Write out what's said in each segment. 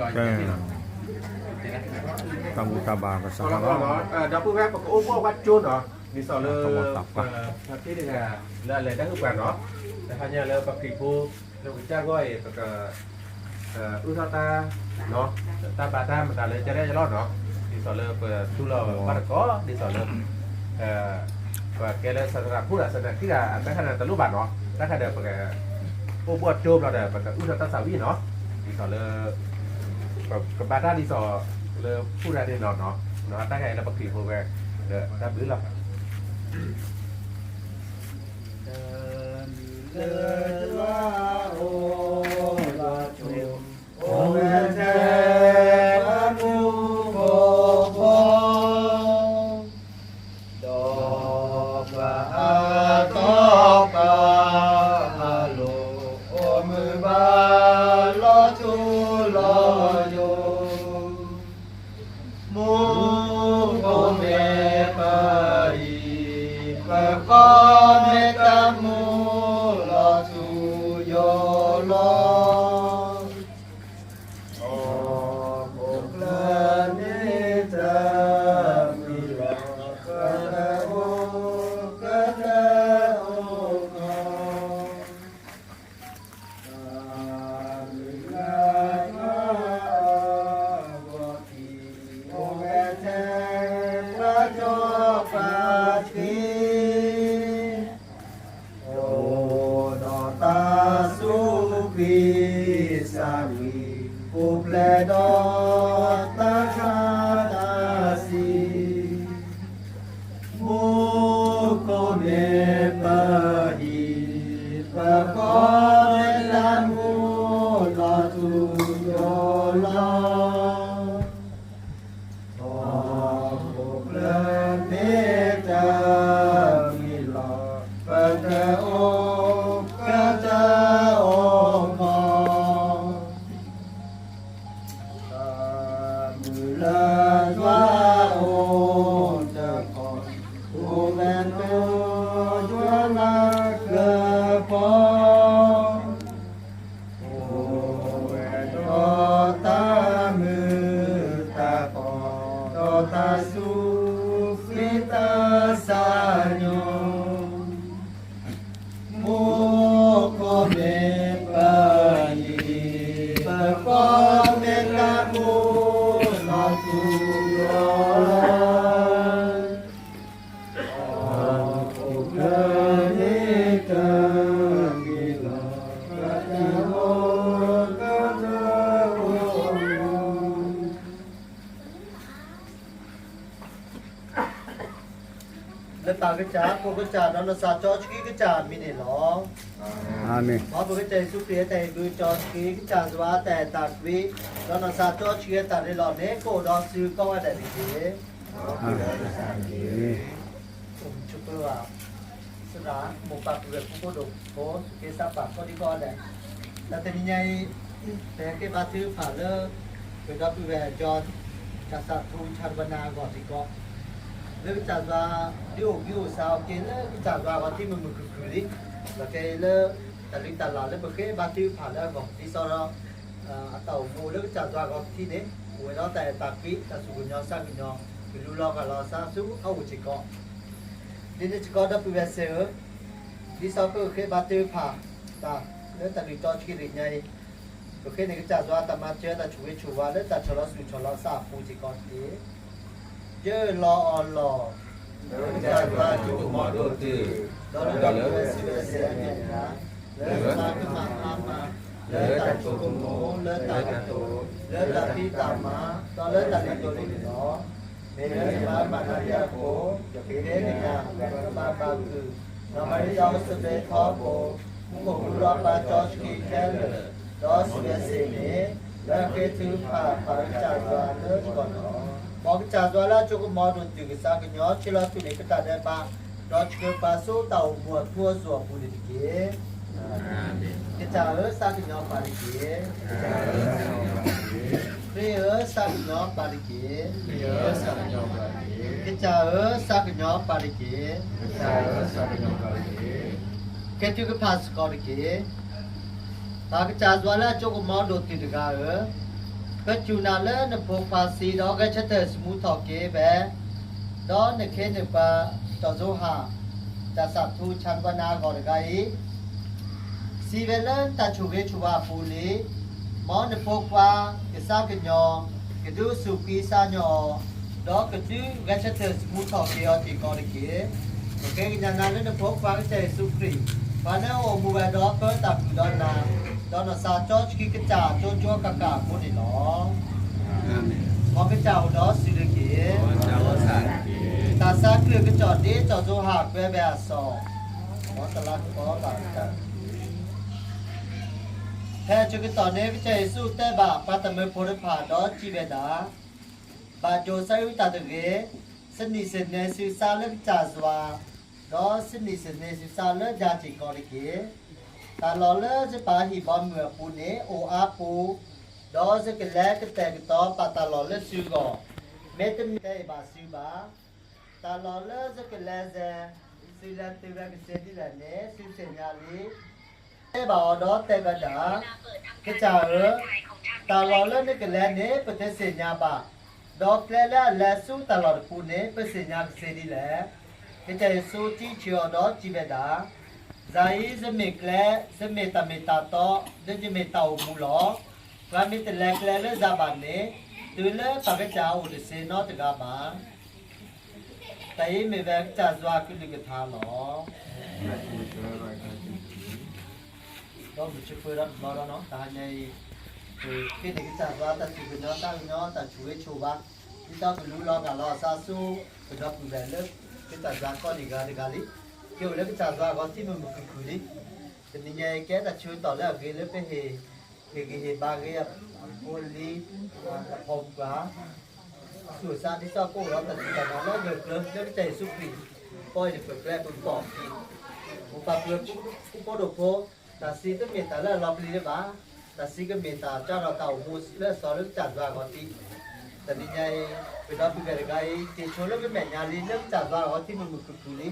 တၢ်ဘူၣ်တၢ်ဘါကစၢ်လီၤ. ဒီပုၢ်ဝဲၢ် ပကအိၣ်ဘှီၣ်ဝဲကၠိနီၤ, ဒ်သိးလၢ ပဖံတဂၤလၢအလဲၤတၢ်ဟူပှၤနီၤ, တဟါညါလၢပဖံးဖိ လၢပကစၢ်ဂီၢ်အံၤ ပက အုၣ်ထီၣ်တၢ် တၢ်ဘါတၢ်မတၤလၢကရဲၣ်ယလီၢ်နီၤ, ဒ်သိးလၢပသူၣ်လီၤဘၣ်တကီၢ် ဒ်သိးလၢ ပကဲလၢ ဆန္ဒ ဖိဒီး ဆန္ဒ ခံဂၤ အတၢ်ခါန့ၣ်တလိၣ်ဘၣ်နီၤ, တၢ်ခါဒီးပက အိၣ်ဘှီၣ်ကၠိဘျီဒီး ပကအုၣ်ထီၣ်တၢ်သးဝံၣ်နီၤ, ဒ်သိးလၢ ကဘါတၢ်ဒ်သိးလၢဖိတဂၤန့ၣ်လီၤနီၤ, တၢ်ခါအံၤလၢပဖံးဖိဝဲ ဒီးတၢ်ဘျုးလီၤ. လၢယွၤအိၣ်လီၤဆိ အိၣ်ဝဲထဲအမူခိၣ်ဘီ ဒီးပှၤအါထီၣ်ပှၤအလိၤ အိၣ်မုာ်ဘၣ်လီၤထူလီၤယိာ် မူခိၣ်မ့ၢ်ပဟံၣ် ပဃီမ့ၢ်တၢ်မူလီၤထူယိာ်လီၤ. ဟီၣ်ခိၣ်ချၢမ့ၢ်တၢ်မုၢ်လၢ် ပတအိၣ်ကတၢၢ်အိၣ်ခီ တၢ်မုၢ်လၢ်ယွၤအဂီၢ် အိၣ်ဝဲထဲပှၤကီပှၤခံ အိၣ်ဒီးတၢ်သူၣ်ဖှံသးညီ အိၣ်ဖျဲၣ်ဒီးတၢ်ခါတၢ်ဆံ မူခိၣ်မ့ၢ်ပဟံၣ် ပဃီမ့ၢ်တၢ်မူလီၤထူယိာ်လီၤ. ဟီၣ်ခိၣ်ချၢမ့ၢ်တၢ်မံလီၤ ပတအိၣ်ကတၢၢ်အိၣ်ခီ တၢ်မုၢ်လၢ်ယွၤအိၣ်တခီ အိၣ်ဝဲဒီးယွၤလၢကျဲဖီ အိၣ်ဝဲဒီးတၢ်မုာ်တၢ်ပီၤ ဒီးတၢ်သူၣ်ဖှံသးညီ မူခိၣ်မ့ၢ်ပဟံၣ် ပဃီမ့ၢ်တၢ်မူလီၤထူယိာ်လီၤ. ဟီၣ်ခိၣ်ချၢမ့ၢ်တၢ်မံလီၤ ပတအိၣ်ကတၢၢ်အိၣ်ခီ လၢပၢ်ကစၢ် ဖိကစၢ် ဒီးနီၢ်သးစီဆှံကစၢ်အမံၤန့ၣ်လီၤ. အၤမ့ၣ်. မ်ပကစၢ်ယ့ၣ်ၡူးခရံာ်အတၢ်ဟ့ၣ်ဘျုးစီဆှံ ကစၢ်ယွၤအတၢ်အဲၣ်တၢ်ကွံ ဒီးနီၢ်သးစီဆှံအတၢ်ရ့လိာ်န့ၣ် ကအိၣ်ဒီးသုကိးဂၤဒဲးတက့ၢ်. အိၣ်မုာ်ဆိးပၢၤဘၣ် သရၣ် မိၢ်ပၢ်ပုၢ်ဝဲၢ်ဖိဒိၣ်ဖိ သူၣ်က့သးပှၢ်ကိးဒံကိးဂၤဒဲး, ဒီးတနံၤညါအံၤ ပဟဲက့ၤဘါထုကဖၣ်လၢ ပဒီပုၢ်ဝဲၢ် ကၠီ တၢ်သးထူဆါတပနၤအဂီၢ်စ့ၢ်ကီး, လၢကစၢ်ယွၤ ဒုးအိၣ်ဘှံးအိၣ်သါအီၤက့ၤလၢကစၢ်ယွၤအဂီၢ် ထံမုၢ်မုၢ်ခုၣ်ခုၣ်လံ, ဒီးခဲအံၤလၢ တၢ်လုၢ်တၢ်လၢ်လၢပဃ့ဘါထုကဖၣ်လၢအဂီၢ် ဒ်သိးဒီး အတၢ်အိၣ်မူလၢကစၢ်ယွၤအဂီၢ်ထံန့ၣ် အိၣ်ဝဲဒီးတၢ်အဲၣ်တၢ်ကွံ တၢ်သူၣ်ကညီၤသးကညီၤ ကလူလီၤဂၢ်လီၤသးဆူအအိၣ်စ့ၢ်ကီး, ဒ်န့ၣ်စ့ၢ်ကီး ဒီပုၢ်ဝဲၢ်သ့ၣ်ဧၢ, ဒ်သိးပကဃ့ဘါထုကဖၣ်တၢ်လၢတၢ်လုၢ်တီဆှံတနံၤညါအံၤ, ပဃ့န့ၢ်ကစၢ်ယွၤတၢ်မၤစၢၤ တၢ်ဆိၣ်ဂ့ၤဆိၣ်ဝါလၢတၢ်ဆီၣ်လီၤသူၣ်ဆီၣ်လီၤသးအပူၤစ့ၢ်ကီးတက့ၢ်. ယၢၢ်လီၤအီၤလီၤ လၢကစၢ်ယွၤအစိကမီၤဒိၣ်တုာ်, ဒီးဒီးလၢဝဲဆူဝဲစဲးအမဲာ်ညါ, လၢတၢ်ကမၣ်အါမး, လၢတၢ်ဆိကမိၣ်, လၢတၢ်ကတိၤ, လၢတၢ်ဖံးတၢ်မၤ, ဒီးလၢတၢ်လုၢ်ဒိၣ်လုၢ်လီၤ, မ့ၢ်လၢယမၤဘၣ်နၤယၤအဃိ, ယဃ့ကညး ယကဘၣ်ပာ်ဂၢၢ်, ဒီးမၤလၢယွၤအိၣ်စ့ၢ်ကီးထီဘိ, မူခိၣ်ဟူလီၤပၢ်စီဆှံခဲလၢာ်, ဒီးစံးဝဲစ့ၢ်န့ၣ်, လၢဃ့ထုကဖၣ်ပၢ်ကစၢ်ယွၤလၢယဂီၢ်လီၤ. မ်ကစၢ်ယွၤလၢအစိကမီၤဒိၣ်တုာ် ကစၢ်ကညီဆှၢလီၤသုန့ၢ်ကတၢၢ်ဒဲးဘး, ဒီးဆှၢပှၤဆူတၢ်အိၣ်မူအထူအယိာ်အပူၤန့ၣ်တက့ၢ်. ကစၢ်ဧၢ သးကညီၤပၢ်တက့ၢ်. ခရံာ်ဧၢ သးကညီၤပၢ်တက့ၢ်. ကစၢ်ဧၢ သးကညီၤပၢ်တက့ၢ်. ဃ့ထုကဖၣ်စ့ၢ်ကီးတက့ၢ်. ပၢ်ကစၢ်ယွၤလၢအစိကမီၤဒိၣ်တုာ်တဂၤဧၢ, ပစူၢ်နာ်လၢနဖိခွါဆံးဒီးဂဲၤဆၢထၢၣ်သမူထီၣ်က့ၤဝဲ, ဒီးနခ့နပှၤ စီၤစိၤဟၣ် တၢ်စးထူဆၣ်ကပနၤအဂီၢ်တဂၤအံၤ, စံးဝဲလၢတၢ်ဆိၣ်ဂ့ၤဆိၣ်ဝါအပူၤန့ၣ်, မ်နဖိခွါ ကစၢ်ကညီ ကဒုးဆူၣ်ကွံာ်စၢ်ညီအီၤ, ဒီးကဒုးဂဲၤဆၢထၢၣ်သမူထီၣ်က့ၤအီၤစ့ၢ်ကီးတက့ၢ်. ပဃ့ကညးနၤလၢနဖိခွါကစၢ်ယ့ၣ်ၡူးခရံာ်, ပှၤလၢအအိၣ်မူဝဲဒီးပၢတၢ်ကူၣ်ဒီးနၤ, ဒီးနီၢ်စၢ်ကၠီဆှံကစၢ်ကၠိကၠိကၣ်ကၣ်အဃိန့ၣ်လီၤ. မ်ကစၢ်အိၣ်ဒီးစုတက့ၢ်. တၢ်သးခုကစီၣ်ဒ်စီၤစိၤဟၣ်ကွဲးဝဲအသိး, မ်တလါကပီၤဘၣ်တၢ် ဖဲအဆၢကတီၢ်န့ၣ် ကစၢ်ယ့ၣ်ၡူးတဲဘၣ်ပှၤတမၢဖိတဖၣ်ဒီးစံးဝဲဒၣ်, ဘၣ်ယိၣ်ဆၢအုၣ်တၢ်တဂ့ၤ, စနံၣ်စန့ၤဆူစၢ်လၢကစၢ်ယွၤ, ဒီးစနံၣ်စန့ၤဆူစၢ်လၢယၤစ့ၢ်ကီးတက့ၢ်. တၢ်လီၢ်လၢယပာ်ဟံၣ်ဘီမုၢ်အပူၤန့ၣ်အိၣ်အါပူၤ, ဒီးယကလဲၤကတဲာ်ကတီၤပာ်တၢ်လီၢ်လၢသုဂီၢ်, မ့တမ့ၢ်တဲအံၤဘၣ်သုဘၣ်. တၢ်လီၢ်လၢယကလဲၤယဲၢ်, သုလဲၤတုၤဝဲကသ့ဒ်လဲၣ်န့ၣ် သုသ့ၣ်ညါလံ. တဲဘၣ်အီၤဒီးတဲဝဲဒၣ်, ကစၢ်ဧၢ, တၢ်လီၢ်လၢနကလဲၤန့ၣ် ပတသ့ၣ်ညါဘၣ်, ဒီးကျဲလၢအလဲၤဆူတၢ်လီၢ်တပူၤန့ၣ် ပသ့ၣ်ညါကသ့ဒ်လဲၣ်. ကစၢ်ယ့ၣ်ၡူးစံးဆၢအီၤဒီးစံးဝဲဒၣ်, ယၤအံၤယမ့ၢ်ကျဲ, ယမ့ၢ်တၢ်မ့ၢ်တၢ်တီ, ဒီးယမ့ၢ်တၢ်အိၣ်မူလီၤ. ပှၤမ့ၢ်တလဲၤကျဲလၢယၤဘၣ်န့ၣ်, တုၤလၢတၢ်ကစၢ်အိၣ်တသ့နီတဂၤဘၣ်. တၢ်အံၤမ့ၢ်ဝဲကစၢ်ယွၤကလုၢ်ကထါလီၤ. ဒီးမုၢ်ဆ့ၣ်ပှဲၤဒီးတဘျီဒီးနီၤ တဟါညါအံၤ, ပက့ၤန့ၢ်ကစၢ်ယွၤတၢ်စူၢ်ကညီၤ တၢ်ကညီၤ တၢ်ဆိၣ်ဂ့ၤဆိၣ်ဝါ, ဒ်သိးကလူလီၤဂာ်လီၤအသးဆူ ပဒီပုၢ်ဝဲၢ်လၢ ကစၢ်ယွၤကိးန့ၢ်ဂၤတဂၤလံ, က့ၤအိၣ်လၢကစၢ်ယွၤအဂီၢ် ထံမုၢ်မုၢ်ခုၣ်ခုၣ်လံ. တနံၤညါအံၤ ကဲတၢ်ဆၢကတီၢ်လၢအဂ့ၤလၢပဟ့ၣ် ဟ့ၣ်ဂံၢ်ဟ့ၣ်ဘါဂ့ၤအဖိလံၤ အဖိမုၣ်ပှၢ် သူၣ်စၢ်ဒ်သိးကအိၣ်ဒီးတၢ်စူၢ်တၢ်နာ်လၢအဂၢၢ်ကျၢၤ လၢကစၢ်ယ့ၣ်ၡူးခရံာ် ပအံၤန့ၣ် ပကျဲပကီၢ် ပပာ်ပှၤကူဖိဒိၣ်ဖိ, တၢ်စံးတမ့ၢ်တၢ်လၢအလီၤပျံၤလၢၤဘၣ်, တၢ်စံးကမ့ၢ်တၢ်ကဒီးတၢ်အိၣ်မူလၢအစီၤလၢကစၢ်ယွၤအဂီၢ်တံၢ်. တနံၤညါအံၤ ပဒီပုၢ်ဝဲၢ်တဂၤအံၤ က့ၤဆိလၢကမဲာ်ညါလံ လၢကစၢ်ယွၤအဂီၢ် ထံမုၢ်မုၢ်ခုၣ်ခုၣ်လံ.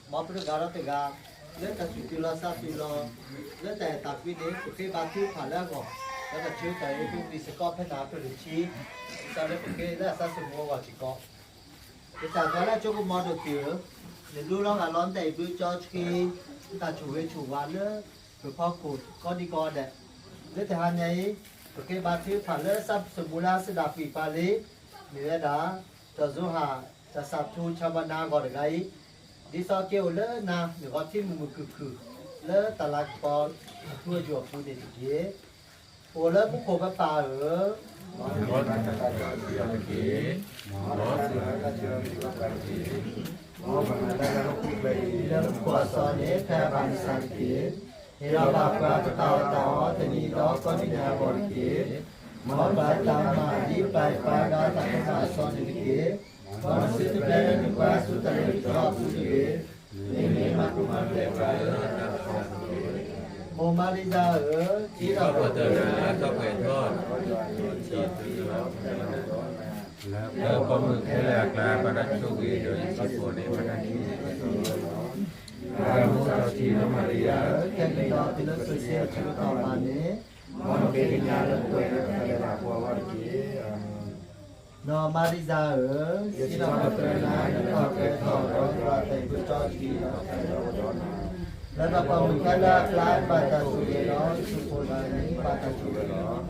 မ်ပတဂၤဒီးတဂၤ လၢတၢ်စူၢ်တုၤလီၤသးစူၢ်လီၤ လၢတၢ်အဲၣ်တၢ်ကွံန့ၣ် ပဃ့ဘါထုကဖၣ်လၢအဂီၢ်, ဒီးတၢ်ဆၢကတီၢ်အံၤ ပဂံၢ်စ့ၢ်ကီးဖဲနၢ်ပရံၣ်ဆံ ဒ်သိးလၢပဃ့လၢအသးသမူအဂီၢ်စ့ၢ်ကီး. ကစၢ်ယွၤလၢအစိကမီၤဒိၣ်တုာ်ဧၢ, နလူလီၤဂာ်လီၤနတၢ်အံးဘျုးကၠီဆှံ, နတၢ်ဆိၣ်ဂ့ၤဆိၣ်ဝါလၢ ပဖီခိၣ်ကိးဒံကိးဂၤဒဲး, လၢတဟါညါအံၤ ပဃ့ဘါထုကဖၣ်လၢသးသမူလၢအစံးဒၣ်ကွံာ်ပှၤလံ, မ့ၢ်ဝဲဒၣ် စီၤစိၤဟၣ် တၢ်စးထူဆၢမၤနၤအဂီၢ်တဂၤအံၤ, ဒ်သိးက့ၤအိၣ်လၢနၤနဂီၢ် ထံမုၢ်မုၢ်ခုၣ်ခုၣ် လၢတၢ်လၤကပီၤအထူအယိာ်အပူၤန့ၣ်တက့ၢ်. အိၣ်လၢမူခိၣ်ပပၢ်ဧၢ, မ်နတၢ်ကစီၣ်တက့ၢ်, မ်နတၢ်ကစီၣ်တက့ၢ်, မ်ပမၤလၢလၢဟီၣ်ခိၣ်ချၢအံၤ လၢမူခိၣ်အစီန့ၣ် ဖဲအဘၣ်နသးတက့ၢ်. ဟ့ၣ်လီၤဘၣ်ပှၤပတၢ်အီၣ်တၢ်အီ တနံၤဒီးကိးနံၤညါအဂီၢ်တက့ၢ်. မ်ပတၢ်မၤဒ်ပပၢ်ပှၤဒီးတၢ်ကမၣ်အစီန့ၣ်တက့ၢ်. မ်နစုတပျဲလၢနပှၤဆူတၢ်လၢကထီၣ်အပူၤတဂ့ၤ. မ့မ့ၢ်မၤပူၤမၤဖျဲးပှၤလၢတၢ်ကစီၣ်တက့ၢ်. မိၢ်မၤရံယၤဧၢ, စံးထီၣ်ပတြၢၤနၤလၢထီၣ်ပှဲၤထီၣ် လၢပှၤဂီၢ်မုၢ်ခဲလၢာ်အကျါ ဘၣ်တၢ်ဆိၣ်ဂ့ၤဒီးယစုဖိန့ၣ် ဘၣ်တၢ်ဆိၣ်ဂ့ၤ ယွၤမိၢ်စီဆှံ နီၢ်မၤရံယၤဧၢ, ခဲကနံၣ်ဒီးတုၤလၢပကစံးဆၢကတီၢ်ဘၣ်န့ၣ်, မ်နဃ့ကညးလၢပဝဲလၢပတၢ်ဒဲးဘးဖိအဂီၢ်တက့ၢ်. နီၢ်မၤရံယၤဧၢ, စံးထီၣ်ပတြၢၤနၤလၢထီၣ်ပှဲၤထီၣ်ဒီး ယွၤတၢ်အုၣ်က့ၤခီၣ်က့ၤဒီး လၢပှၤဂီၢ်မုၢ်ခဲလၢာ်အကျါ ဘၣ်တၢ်ဆိၣ်ဂ့ၤဒီး ယစုဖိတဂၤန့ၣ် ဘၣ်တၢ်ဆိၣ်ဂ့ၤလီၤ.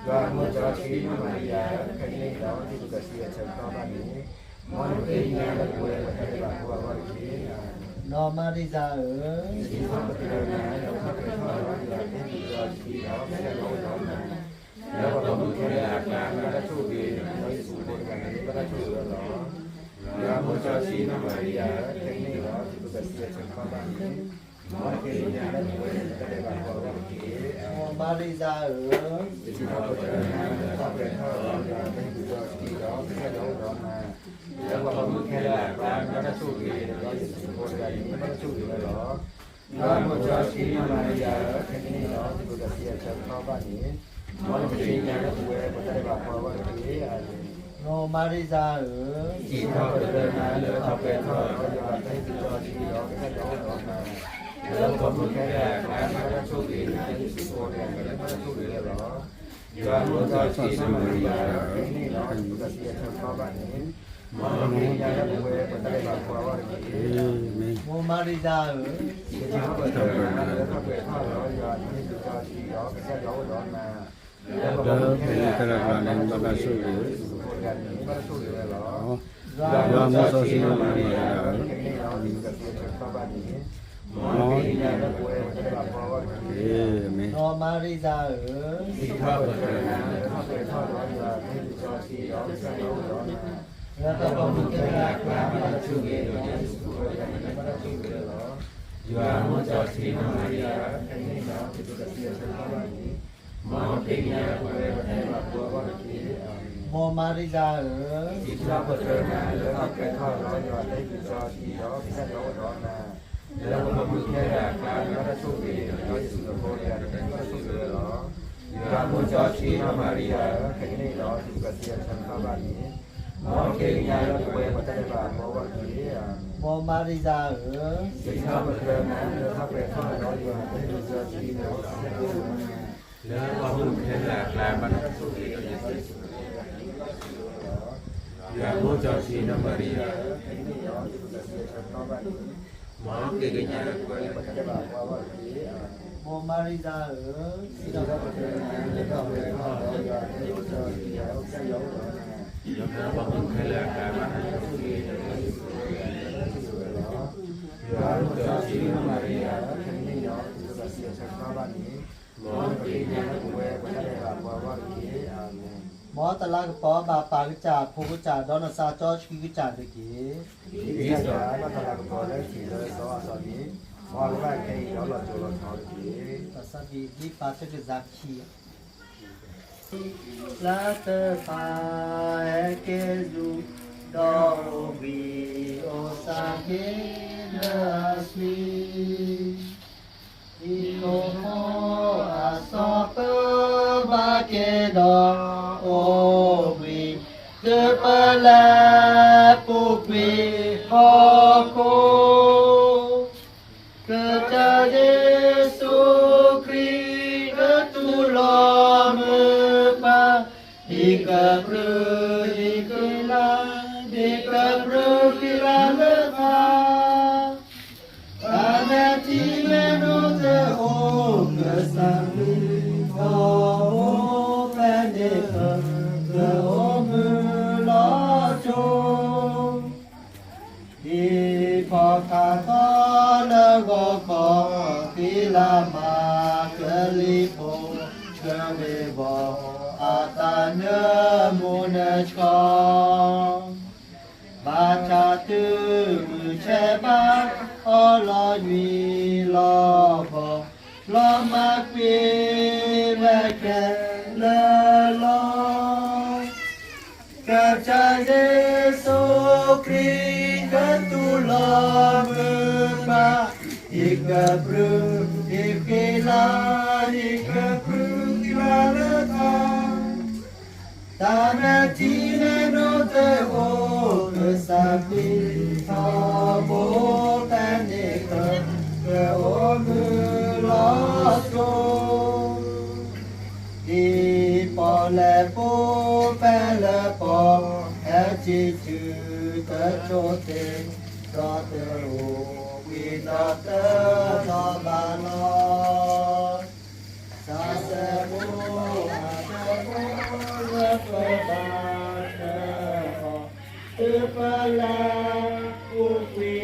ယွၤမိၢ်စီဆှံ နီၢ်မၤရံယၤဧၢ, ခဲကနံၣ်ဒီးတုၤပကစံးဆၢကတီၢ်ဘၣ်န့ၣ်, မ်နဃ့ကညးလၢပဝဲလၢပတၢ်ဒဲးဘးဖိအဂီၢ်တက့ၢ်. နီၢ်မၤရံယၤဧၢ, စံးထီၣ်ပတြၢၤနၤလၢထီၣ်ပှဲၤထီၣ်ဒီး ယွၤတၢ်အုၣ်က့ၤခီၣ်က့ၤဒီး ကစၢ်ယွၤအိၣ်ဒီးနၤ, လၢပှၤဂီၢ်မုၢ်ခဲလၢာ်အကျါ ဘၣ်တၢ်ဆိၣ်ဂ့ၤဒီး ယစုဖိတဂၤန့ၣ် ဘၣ်တၢ်ဆိၣ်ဂ့ၤလီၤ. ယွၤမိၢ်စီဆှံ နီၢ်မၤရံယၤဧၢ, ခဲကနံၣ်ဒီးတုၤပကစံးဆၢကတီၢ်ဘၣ်န့ၣ်, မ်နဃ့ကညးလၢပဝဲလၢပတၢ်ဒဲးဘးဖိအဂီၢ်တက့ၢ်. နီၢ်မၤရံယၤဧၢ, စံးထီၣ်ပတြၢၤနၤလၢထီၣ်ပှဲၤထီၣ်ဒီး ယွၤတၢ်အုၣ်က့ၤခီၣ်က့ၤဒီး ကစၢ်ယွၤအိၣ်ဒီးနၤ, လၢပှၤဂီၢ်မုၢ်ခဲလၢာ်အကျါ ဘၣ်တၢ်ဆိၣ်ဂ့ၤဒီး ယစုဖိတဂၤန့ၣ် ဘၣ်တၢ်ဆိၣ်ဂ့ၤဝဲလီၤ. ယွၤမိၢ်စီဆှံ နီၢ်မၤရံယၤဧၢ, ခဲကနံၣ်ဒီးတုၤပကစံးဆၢကတီၢ်ဘၣ်န့ၣ်, မ်နဃ့ကညးလၢပဝဲလၢပတၢ်ဒဲးဘးဖိအဂီၢ်တက့ၢ်. နီၢ်မၤရံယၤဧၢ, စံးထီၣ်ပတြၢၤနၤလၢထီၣ်ပှဲၤထီၣ်ဒီး ယွၤတၢ်အုၣ်က့ၤခီၣ်က့ၤဒီး ကစၢ်ယွၤအိၣ်ဒီးနၤ, လၢပှၤဂီၢ်မုၢ်ခဲလၢာ်အကျါ ဘၣ်တၢ်ဆိၣ်ဂ့ၤဒီး ယစုဖိတဂၤန့ၣ် ဘၣ်တၢ်ဆိၣ်ဂ့ၤဝဲလီၤ. ယွၤမိၢ်စီဆှံနီၢ်မၤရံယၤဧၢ, ကစံးဆၢကတီၢ်ဘၣ်န့ၣ်, မ်က့ၤကညးလၢပဝဲပတၢ်ဒဲးဘးဖိအဂီၢ်တက့ၢ်. မိၢ်မၤရံယၤဧၢ, လၢထီၣ်ပှဲၤထီၣ်ဒီးယွၤန့ၣ် ကစၢ်ယွၤအိၣ်ဒီးနၤ, လၢပမူခဲလၢာ်အကျါန့ၣ် ဘၣ်တၢ်ဆိၣ်ဂ့ၤ, ဘၣ်တၢ်ဆိၣ်ဂ့ၤဝဲလီၤ. ယွၤမိၢ်စီဆှံနီၢ်မၤရံယၤဧၢ, ကစံးဆၢကတီၢ်ဘၣ်န့ၣ်, မ်က့ၤကညးလၢပဝဲပတၢ်ဒဲးဘးဖိအဂီၢ်တက့ၢ်. အၤမ့ၣ်. နီၢ်မၤရံယၤဧၢ, ထီၣ်ပှဲၤထီၣ်ဒီးယွၤ, လၢထီၣ်ပှဲၤထီၣ်ဒီးယွၤန့ၣ် ကစၢ်ယွၤအိၣ်ဒီးနၤ, လၢပမူခဲလၢာ်အကျါ ဘၣ်တၢ်ဆိၣ်ဂ့ၤဒီးယွၤ ကစံးဆၢကတီၢ်ဘၣ်န့ၣ် ဘၣ်တၢ်ဆိၣ်ဂ့ၤဝဲလီၤ. ယွၤမိၢ်စီဆှံနီၢ်မၤရံယၤဧၢ, ကစံးဆၢကတီၢ်ဘၣ်န့ၣ်, မ်က့ၤကညးလၢပဝဲပတၢ်ဒဲးဘးဖိအဂီၢ်တက့ၢ်. အၤမ့ၣ်. မိၢ်မၤရံယၤဧၢ, ထီၣ်ပှဲၤထီၣ်ဒီးယွၤ, လၢထီၣ်ပှဲၤထီၣ်ဒီးယွၤ, လၢထီၣ်ပှဲၤထီၣ်ဒီးယွၤန့ၣ် ကစၢ်ယွၤအိၣ်ဒီးနၤ, လၢပမူခဲလၢာ်အကျါ ဘၣ်တၢ်ဆိၣ်ဂ့ၤဒီးယွၤ ကစံးဆၢကတီၢ်ဘၣ်န့ၣ် ဘၣ်တၢ်ဆိၣ်ဂ့ၤဝဲလီၤ. ယွၤမိၢ်စီဆှံနီၢ်မၤရံယၤဧၢ, ခဲကနံၣ်အံၤဒီး ကစံးဆၢကတီၢ်ဘၣ်န့ၣ်, မ်က့ၤကညးလၢပဝဲပတၢ်ဒဲးဘးဖိအဂီၢ်တက့ၢ်. အၤမ့ၣ်. မိၢ်မၤရံယၤဧၢ, ထီၣ်ပှဲၤထီၣ်ဒီးယွၤ, လၢထီၣ်ပှဲၤထီၣ်ဒီးယွၤ, လၢထီၣ်ပှဲၤထီၣ်ဒီးယွၤန့ၣ် ကစၢ်ယွၤအိၣ်ဒီးနၤ, လၢပမူခဲလၢာ်အကျါ ဘၣ်တၢ်ဆိၣ်ဂ့ၤဒီးယွၤ ကစံးဆၢကတီၢ်ဘၣ်န့ၣ် ဘၣ်တၢ်ဆိၣ်ဂ့ၤဝဲလီၤ. ယွၤမိၢ်စီဆှံနီၢ်မၤရံယၤဧၢ, ကစံးဆၢကတီၢ်ဘၣ်န့ၣ်, မ်က့ၤကညးလၢပဝဲပတၢ်ဒဲးဘးဖိအဂီၢ်တက့ၢ်. အၤမ့ၣ်. မိၢ်မၤရံယၤဧၢ, ထီၣ်ပှဲၤထီၣ်ဒီးယွၤ, လၢထီၣ်ပှဲၤထီၣ်ဒီးယွၤ, လၢထီၣ်ပှဲၤထီၣ်ဒီးယွၤန့ၣ် ကစၢ်ယွၤအိၣ်ဒီးနၤ, လၢပမူခဲလၢာ်အကျါ ဘၣ်တၢ်ဆိၣ်ဂ့ၤဒီးယွၤ ကစံးဆၢကတီၢ်ဘၣ်န့ၣ် ဘၣ်တၢ်ဆိၣ်ဂ့ၤဝဲလီၤ. ယွၤမိၢ်စီဆှံနီၢ်မၤရံယၤဧၢ, ခဲကနံၣ်အံၤဒီး ကစံးဆၢကတီၢ်ဘၣ်န့ၣ်, မ်က့ၤကညးလၢပဝဲပတၢ်ဒဲးဘးဖိအဂီၢ်တက့ၢ်. အၤမ့ၣ်. မ်တလါကပီၤဘၣ်ပာ်ကစၢ်ဖိကစၢ် ဒီးနစးစီဆှံကစၢ်တက့ၢ်. ဒ်ကစၢ်ယွၤဘၣ်တလါကပီၤလၢထံးလၢစီအသိးန့ၣ်, မ်အကဘၣ်ခဲအံၤဒီးလီၤစိၤလီၤထီတက့ၢ်. ဘၣ်ဆၣ်ဒ်ပာ်စၢၤကစၢ်ခံ လၢတၢ်ပာ်ဟဲက့ၤဆူ ဒီးအိၣ်ဘှံးအိၣ်သါက့ၤလၢအသွံၣ်, ဟံၣ်ခိၣ်ဖိအစီၤပၢဘၣ်က့ၤဒီး အိၣ်ဘှံး တုၤပလဲၤပူၤကွံာ်ဟီၣ်ခိၣ် ကစၢ်ယ့ၣ်ၡူးခရံာ် ကတူၢ်လိာ်မုာ်ပှၤ, ဟံၣ်ကပြုၢ်ဟံၣ်ဃံလၤ, ဟံၣ်ကပြုၢ်ဃံလၤလၢပှၤ, တၢ်မဲာ်ထံမဲာ်နိတအိၣ်, ကစၢ်ခရံာ်ထီဘိဖဲန့ၣ် ကအိၣ်မုာ်လီၤစိၤ ဒ်ဖီၣ်ခါထီၣ်လၢဂီၤခီ, ဃံလၤမၤကလံၤဖိ, ဆၢဂ့ၤဘီအသးနၢမူနၢဆှီ, ဘၣ်ဆၣ်တုၤမုၢ်ဆဲးဘၣ် အီၣ်လီၤယွံလီၤဘီ, လီၤမၢ်ကွံာ်ဝဲခဲလၢာ်လီၤ. ကစၢ်ယ့ၣ်ၡူးခရံာ် ကတူၢ်လိာ်မုာ်ပှၤ, ဟံၣ်ကပြုၢ်ဟံၣ်ဃံလၤ, ဟံၣ်ကပြုၢ်ဃံလၤလၢပှၤ, တၢ်မဲာ်ထံမဲာ်နိတအိၣ်, ကစၢ်ခရံာ်ထီဘိဖဲန့ၣ် ကအိၣ်မုာ်လီၤစိၤ ဒ်ပီၣ်လဲၣ်ဖိဖဲလၢပီၣ်, ဟဲဆံးဆူတစိၤသ့ၣ်, ဒီးတအိၣ်ဘှံးဒီးတတီၤဘၣ်လီၤ. တၢ်ဆၢဖိအဆၢဖိလၢပဘၣ်ဆၢအီၤ, တုၤပလဲၤပူၤကွံာ်ဟီၣ်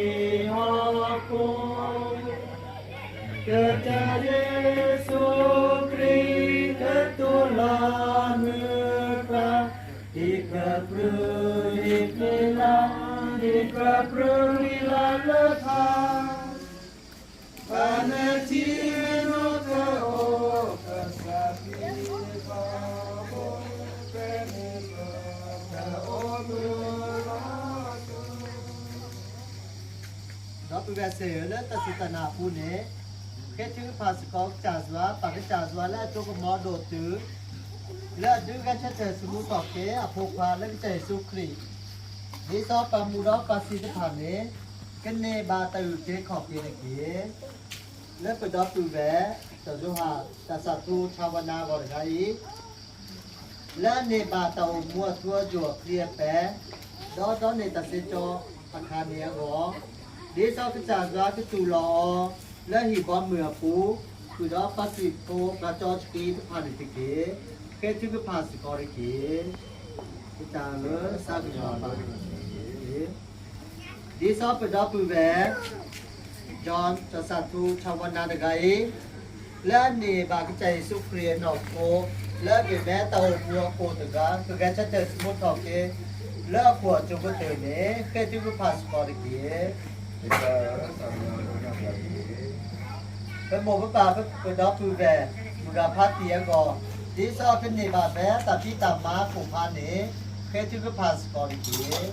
ခိၣ် ကစၢ်ယ့ၣ်ၡူးခရံာ် ကတူၢ်လိာ်မုာ်ပှၤ, ဟံၣ်ကပြုၢ်ဟံၣ်ဃံလၤ, ဟံၣ်ကပြုၢ်ဃံလၤလၢပှၤ, တၢ်မဲာ်ထံမဲာ်နိတအိၣ်, ကစၢ်ခရံာ်ထီဘိဖဲန့ၣ် ကအိၣ်မုာ်လီၤစိၤ ဒီပုၢ်ဝဲၢ်သ့ၣ်ဧၢ, လၢတၢ်စူၢ်တၢ်နာ်အပူၤန့ၣ်, ဃ့ထုကဖၣ်စ့ၢ်ကီးကစၢ်ယွၤ, ပာ်ကစၢ်ယွၤလၢအစိကမီၤဒိၣ်တုၤ, လၢအဒုးဂဲၤဆၢထၢၣ် ဆူမူထီၣ်က့ၤအဖိခွါလၢကစၢ်ယ့ၣ်ၡူးခရံာ်, ဒ်သိးပှၤမူဒီးပှၤစံးတဖၣ်န့ၣ် ကန့ၢ်ဘၣ်တၢ်အုၣ်က့ၤခီၣ်က့ၤတက့ၢ်. လၢပဒီပုၢ်ဝဲၢ် စီၤယိၤဟၣ် တၢ်စးထီၣ်ဆါဝါနါအဂီၢ်တခါအံၤ, လၢအန့ၢ်ဘၣ်တၢ်အိၣ်မူအထူအယိာ်အပျံၤအပျဲၢ်, ဒီးဒိးန့ၢ်တၢ်စ့ၢ်ကီးအခါန့ၣ်အဂီၢ်, ဒ်သိးကစၢ်ယွၤကတူၢ်လိာ်အီၤ လၢဟံၣ်ဘီမုၢ်အပူၤ, ဃုာ်ဒီးပှၤခရံာ်ဖိပှၤစီဆှံတဖၣ်န့ၣ်တက့ၢ်. ဃ့ထုကဖၣ်စ့ၢ်ကီးတက့ၢ်. ကစၢ်ဧၢ, ဆၢကညီၤဘၣ် ဒ်သိးပဒီပုၢ်ဝဲၢ် ယီၢ် စီၤစၢ်ထူ ဆၣ်ဝါနၤတဂၤအံၤ, လၢအန့ၢ်ဘၣ်ကစၢ်ယ့ၣ်ၡူးခရံာ်အနီၢ်ခိ, လၢအမ့ၢ်မဲတၢ်အိၣ်မူအအိၣ်တဂၤ, ကဂဲၤဆၢထၢၣ်စမူထီၣ်က့ၤ လၢအခိၣ်အစိၤကတၢၢ်န့ၣ်, ဃ့ထုကဖၣ်စ့ၢ်ကီးတက့ၢ်. ပမိၢ်ပပၢ်ပဒီပုၢ်ဝဲၢ် မုၢ်ဂၤဖါတံၢ်အဂီၢ်, ဒ်သိးကန့ၢ်ဘၣ်ဖဲတၢ်ဖံးတၢ်မၤအခိၣ်ဖးန့ၣ်, ဃ့ထုကဖၣ်စ့ၢ်ကီးတက့ၢ်.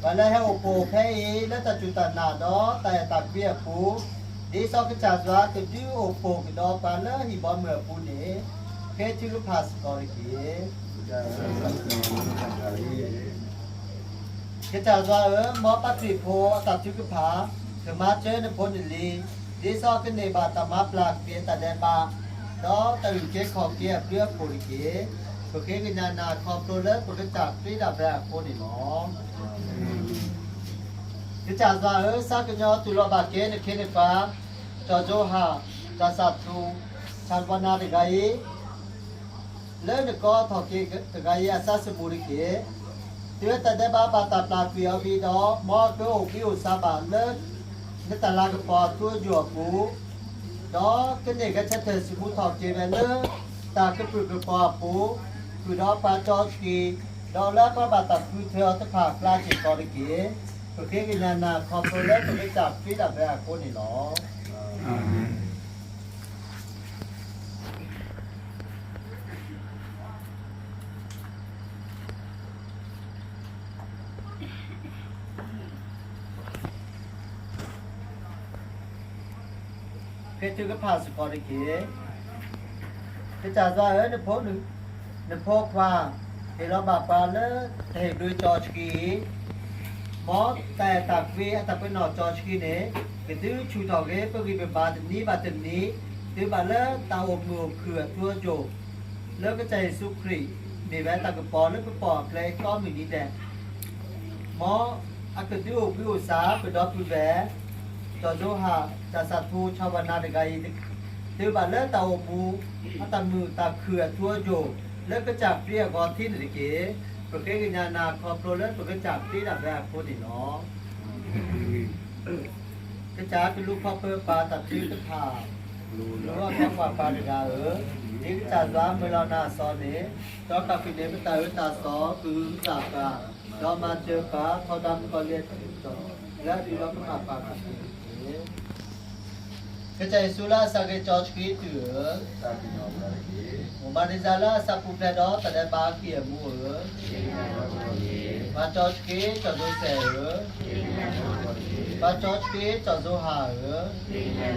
ပှၤလၢဟဲအိၣ်ဖှိၣ်ဖဲအံၤ လၢတၢ်စူၢ်တၢ်နာ်ဒီးတၢ်အဲၣ်တၢ်ကွံအပူၤ, ဒ်သိးကစၢ်ယွၤကဒုးအိၣ်ဖှိၣ်ကဒီးပှၤလၢဟံၣ်ဘီမုၢ်အပူၤန့ၣ်, ဃ့ထုကဖၣ်စ့ၢ်ကီးတက့ၢ်. ကစၢ်ယွၤဧၢ, မ်ပှၤခရံာ်ဖိအတၢ်ထုကဖၣ်, ကမၤစၢၤနဖိနလံၤ, ဒ်သိးကန့ၢ်ဘၣ်တၢ်မၤပျၢ်ကွံာ်အတၢ်ဒဲးဘး, ဒီးတၢ်အုၣ်က့ၤခီၣ်က့ၤအဘျုးအဖှိၣ်တက့ၢ်. ပဃ့ကညးနၤခီဖျိလၢပကစၢ်ခရံာ်ဒၣ်ဝဲအဃိန့ၣ်လီၤ. ကစၢ်ယွၤဧၢ, ဆၢကညီၤတူၢ်လိာ်ဘၣ်က့ၤနခ့နပှၤ, စီၤစိဟၣ်, စီၤစၢ်ထူ, ဆၣ်ဝါနၤတဂၤအံၤ လၢနကိးထီၣ်က့ၤတဂၤအံၤအစၢ်စမူၤတက့ၢ်. တုၤအတၢ်ဒဲးဘးဘၣ်တၢ်ပျၢ်ကွံာ်အီၤဝံၤဒီး, မ်အကအိၣ်ဘှံးအိၣ်စၢ်ဘၣ်လၢ နတၢ်လၤကပီၤအထူအယိာ်အပူၤ, ဒီးကန့ၢ်ဂဲၤဆၢထၢၣ်စမူထီၣ်က့ၤဝဲလၢ တၢ်ကပြုၢ်ကပြီၤအပူၤ, ဃုာ်ဒီးပှၤစီဆှံ, ဒီးလၢပှၤဘၣ်တၢ်ဃုထၢအီၤတဖၣ်အကျါစ့ၢ်ကီးတက့ၢ်. ပဃ့ကညးနၤခီဖျိလၢပကစၢ်ခရံာ်ဒၣ်ဝဲအဃိန့ၣ်လီၤ. ဃ့ထုကဖၣ်စ့ၢ်ကီးတက့ၢ်. ကစၢ်ယွၤဧၢ, နဖိခွါ ဟ့ၣ်လီၤဘၣ်ပှၤလၢ တၢ်ဟ့ၣ်ဘျုးစီဆှံအံၤ, မ်တၢ်အဲၣ်တၢ်ကွံအတၢ်ပနီၣ်စီဆှံန့ၣ်, ကဒုးဆူၣ်ထီၣ်က့ၤပဂံၢ်ပဘါတနံၤဘၣ်တနံၤ, တုၤဘၣ်လၢတၢ်အိၣ်မုာ်အိၣ်ခုၣ်အထူအယိာ်, လၢကစၢ်ယ့ၣ်ၡူးခရံာ် မ့ၢ်ဝဲတၢ်ကပီၤလၢပပိာ်အကျဲကိးမုၢ်နံၤဒဲး မ်အကဒုးအိၣ်ဘှံးအိၣ်စၢ်ပဒီပုၢ်ဝဲၢ် စီၤစိဟၣ် စီၤစၢ်ထူ ဆၣ်ဝါနၤတဂၤအံၤ, တုၤဘၣ်လၢတၢ်အိၣ်မူ အတၢ်မုာ်တၢ်ခုၣ်အထူအယိာ် လၢကစၢ်ခရံာ်အဂီၢ်ထံးန့ၣ်တက့ၢ်. ပဃ့ကညးနၤခီဖျိလၢပကစၢ်ခရံာ်ဒၣ်ဝဲအဃိန့ၣ်လီၤ. ကစၢ်ကလူးခီဖျိပှၤတၢ်ထုကဖၣ်, လူၤအီၣ်ကဲပှၤပှၤတဂၤဧၢ, ဒ်ကစၢ်ယွၤမၢလီၤနၤအသိးန့ၣ်, ဒီးကးဖံးန့ၢ်ပတၢ်အၢတၢ်သီ ကဟုကယာ်ပှၤ, ဒီးမၤစၢၤပှၤ ထီဒါကပီၤလံ လၢအဒုးလီၤကဖၣ်ပှၤကသ့တက့ၢ်. ကစၢ်ယ့ၣ်ၡူးလၢအစၢ်က့ၤစီဆှံတုၤဧၢ, မၤဒံစၢ်လၢအစၢ်ပူၤဖျဲးဒီးတၢ်ဒဲးဘးအဃံအမူဧၢ, ပၢ်စီဆှံစီၤဒိစဲးဧၢ, ပၢ်စီဆှံစီၤစိဟၣ်ဧၢ, မူခိၣ်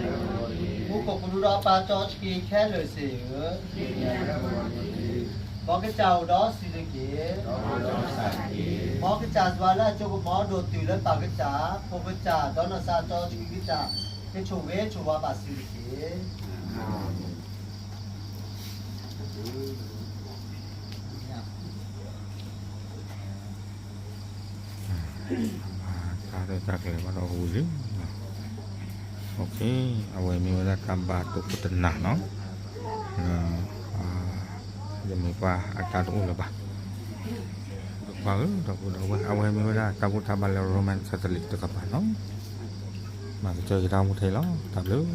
ကရူဒီးပၢ်စီဆှံခဲလၢာ်စ့ၢ်ဧၢ, မ်ကစၢ်အိၣ်ဒီးစံးတက့ၢ်. မ်ကစၢ်ယွၤလၢအစိကမီၤဒိၣ်တုၤလၢပၢ်ကစၢ်, ဖိကစၢ်ဒီးနီၢ်စၢ်စီဆှံကစၢ်, ကဆိၣ်ဂ့ၤဆိၣ်ဝါဘၣ်စံးတက့ၢ်. တၢ်ရဲၣ်တၢ်ကျဲၤဘၣ်ဒီးဝံၤလံ. အဝဲမ့ၢ်ဝဲဒၣ်တၢ်ဘါသကိးတနၤနီၤ, ယမ့ၢ်ပှၤအတၢ်တအိၣ်လၢၤဘၣ်. ပှၤဧၢ, ဒီပုၢ်ဒီဝဲၢ်, အဝဲမ့ၢ်ဝဲဒၣ်တၢ်ဘူၣ်တၢ်ဘါလၢ Roman Catholic တကပၤနီၤ, မၤကစၢ်ယွၤတၢ်မူထဲလီၤ. တၢ်ဘျုး